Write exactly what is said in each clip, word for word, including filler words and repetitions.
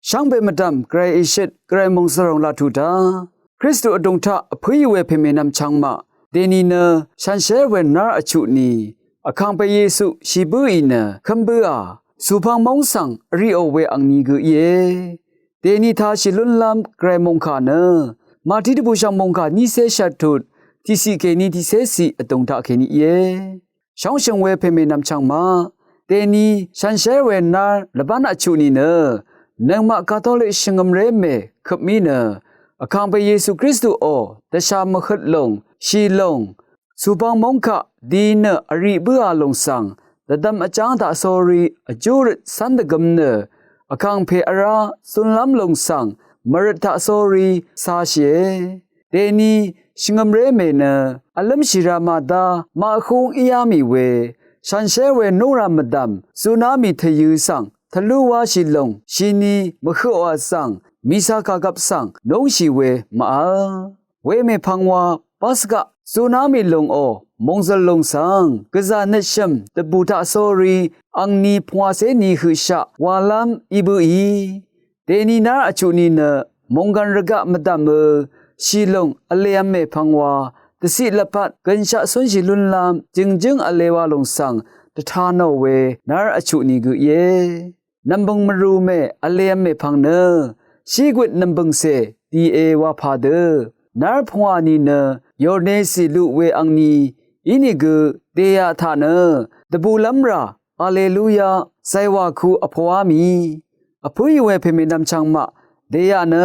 Shvngbe mvdv̀m gvray ìshøt gvray mòngzv̀ròng laq tuq dá Kristu vdùng taq vpǿì we pèmènvm chvngmaq dèni nø shànshér we nár vchuq ni Vkàngpè Yesu shì bǿì nø kǿm bǿà, zùpvng móng svng vriqò we angni gø íe. Dèni tashì lúnlv́m gvray mòngkà nø Màtí dvbùshv̀ng mòngkà nícé shvt tut tiqciq kèní tiqcéciq vdùng taq kèní íe. Shóngshø̀ng we pèmènvm chvngmaq dèni shànshér we nár lvbán vchuq nìnø nøngmaq Katolik shvngø̀mré mè køpmí nø Vkàngpè Yesu Kristuò dvshà mvhøt lòng, shì lòng, zùpvng móng kaq di nø vriq bǿà lòng svng dvdvm vjáng taqsórí vjú røt cv́n dvgøm nø Vkàngpè vrá zunlv́m lòng svng mvrøt taqsórí cāshìe. Dèni shvngø̀mré mè nø vlǿmshì rā màdá maqhúng íá mì we shànshér we núngrà mvdv̀m zuná mì tvyø̄ svng tvlú wáshì lòng shini mvhøqò vsvng mìcà kàgvp svng núngshì we màvl. Wemèpvng wa Paska zuná mì lòngò mòngzø̀l lòng svng gvzà nøtshø̀m dvbù taqsórí angni pvngwàcé ni høqshaq walv́m í bǿì. Dèni nár vchuq ni nø mònggv̀n rvgaq mvdv̀mø shì lòng vlev̄m mèpvng wa dvciq lvpat gønshaq cúnshì lúnlv́m jø̀ngjǿng vlewa lòng svng dvta nò we nár vchuq ni gø íe. Nv̀mbø̀ng mvrù mè vlev̄m mèpvng nø shígøt nv̀mbø̀ngcè dìe wapà dø nár pvngwà ni nø yòrnecì luq we angni ínìgø dèyaq taq nø dvbùlv́m rà Alleluya, zaywàku vpoá mì. Vpǿì we pèmènvm chvngmaq dèyaq nø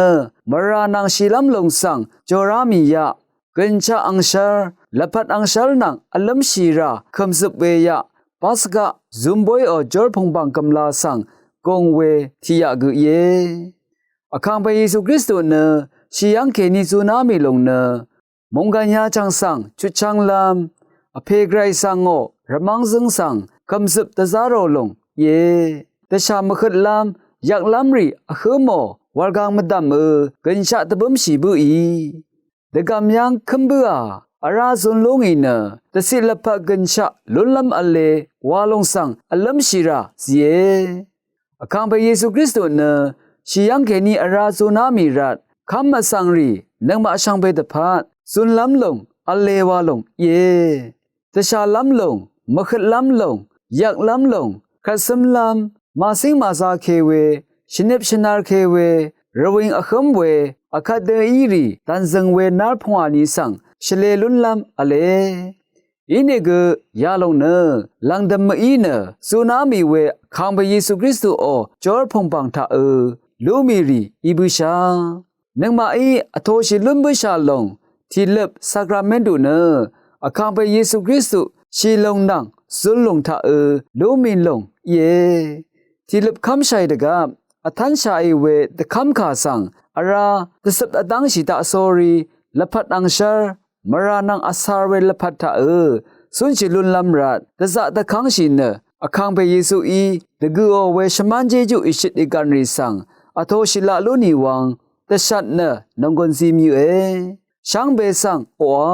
mvrà nvng shìlv́m lòng svng jorá mì yaq, gønshaq angshv́r, lvpat angshv́r nvng vlǿmshì rà kø̀mzøp we yaq, Paska zunbóyò jórpòngbàng gv̀mlā svng gùng we tiqyaq gø íe. Vkàngpè Yesu Kristu nø shì yv́ng kèní zuná mì lòng nø mònggv̀n yachv̀ng svng chutchv́nglv́m, vpè gvray svngò rvmv́ng zǿng svng kø̀mzøp dvzá rò lòng íe. Dvshà mvhøtlv́m yvklv́m rì vhǿmò wàlgang mvdv̀mø gønshaq dvbǿmshì bǿì. Dvgv̀m yv́ng kǿm bǿà, vrá zun lú ngì nø dvciq lvpat gønshaq lúnlv́m vle wa lòng svng vlǿmshì rà zìe. Vkàngpè Yesu Kristu nø shì yv́ng kèní vrá zuná mì rvt kv́m vsvng rì nøngmaq shvngbe dvpvt zunlv́m lòng vle wa lòng íe. Dvshàlv́m lòng, mvhøtlv́m lòng, yvklv́m lòng, kvt cǿmlv́m, màcíng màzāke we, shvnip shvnarke we, rvwìng vhǿm we, vkvt dø í rì dv̀nzø̀ng we nár pvngwà ni svng shvlē lúnlv́m vle. Inìgø yalòng nø lv̀ngdø̀m mví nø zuná mì we Vkàngpè Yesu Kristuò jórpòngbàng taqø lú mì rì í bǿshá. Nøngmaqí vtoshì lún bǿshà lòng tìløp sakramentu nø Vkàngpè Yesu Kristu shì lòng nvng zun lòng taqø lú mì lòng íe. Tìløp kv́mshàì dvgvp vtv́nshàì we dvkv́mkà svng vrá dvcøp vdv́ngshì taqsórí lvpat angshv́r mvrà nvng vsar we lvpat taqø cúnshì lúnlv́m rvt dvzaq dvkv́ngshì nø Vkàngpè Yesuí dvgø̀ò we shvmán jéjú ìshøt ìgv̀n rì svng vtoshì laq lú nìwvng dvshvt nø nònggùn zi myøqe. Shvngbe svng oqà